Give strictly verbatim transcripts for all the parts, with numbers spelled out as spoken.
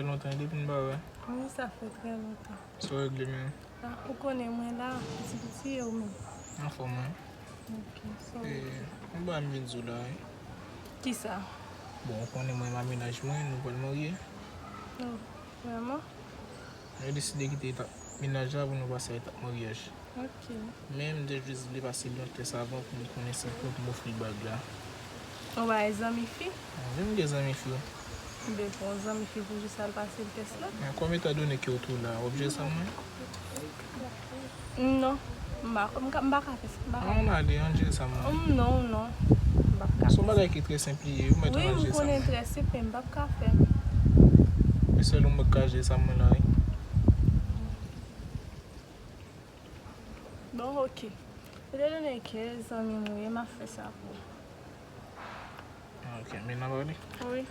Fè lontan depi n pa wè. Wi, sa fè trè lontan. Sa w regle menm? Ah, ou konnen mwen la, piti piti e ou menm? Anfòm, wi. Ok, so. E, yon bagay m vin di w la, wi. Kisa? Bon, ou konnen mwen m a mennaj mwen, nou pral marye. Oh, vrèman? Nou deside kite etap mennaj la pou nou pase a etap maryaj. Ok. Men m te jis vle pase l yon tès avan pou m konnen si m pou m ofri l bag la. Ou bay zanmi fi? Wi, m gen zanmi fi. Ou bezwen yon zanmi fi pou jis al pase l tès la? Men kòm etandone ke w tou la, w ap jere sa mwen? Non. M pa, m ka, m pa ka fè sa. M pa ka. An, ale, an jere sa mwen. Hum, non, non. M p ap ka fè sa. Se yon bagay ki trè senp li ye, ou mèt al jere sa mwen. Wi, m konnen trè senp, men m p ap ka fè. E sèl ou m ka jere sa mwen la, wi. Bon, ok. Etandone ke zanmi m ou ye, m ap fè sa pou ou. Ok, men n ap ale? Wi.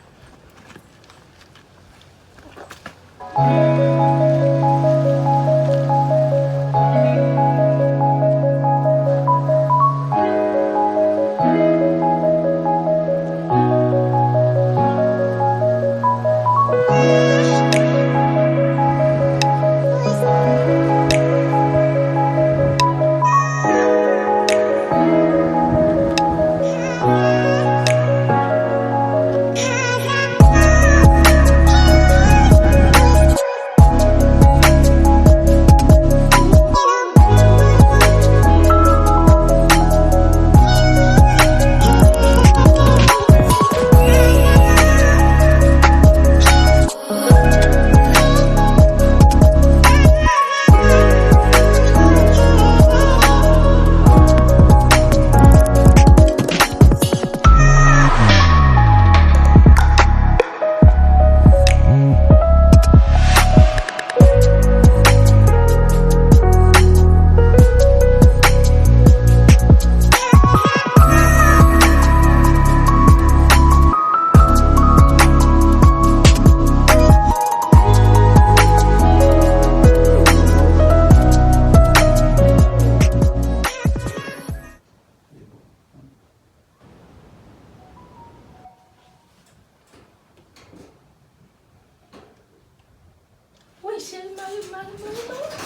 Woy, cheri, mari m, mari m, mari m, mari m.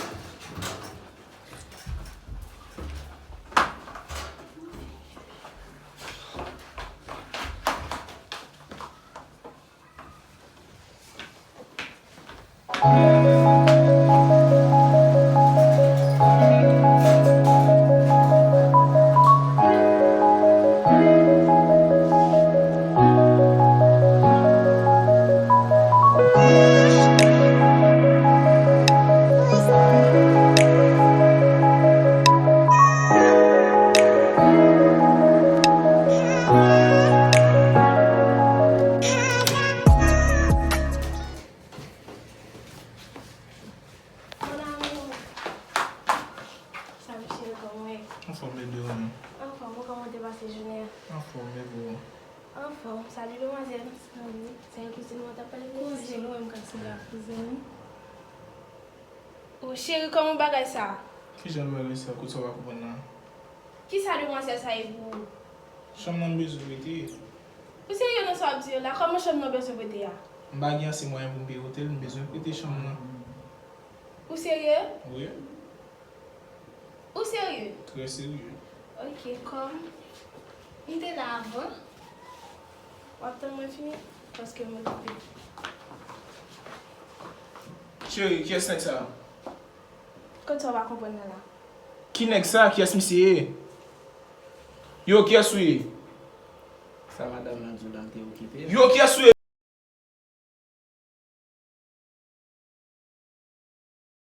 Mon amour. Salut chérie, kòman w ye? Anfòm, bebe, ou menm? Anfòm, ou kòman w te pase jounen an? Anfòm, bebe, ou? Anfòm, salut demoiselle. Salut. Se yon kouzin mwen t ap pale de. Kouzin ou, m ka sou la kouzin. O, cheri, kòman bagay sa? Kijan bagay sa? Kote sa w pa konprann nan? Kisa demwazèl sa ye pou ou? Chanm nan bezwen prete. Ou serye nan sa w ap di yo la? Kòman chanm nan bezwen prete a? M pa gen ase mwayen pou m peye otèl, m bezwen prete chanm nan. Ou serye? Wi. Ou serye? Trè serye. Ok, kòm m te la avan, w ap tann mwen fini, paske m okipe. Cheri, kiyès nèg sa? Kot sa w pa konprann nan la? Ki nèg sa? Kiyès misye ye? Yo, kiyès ou ye? Sa madanm nan di w la, m te okipe. Yo, kiyès ou ye?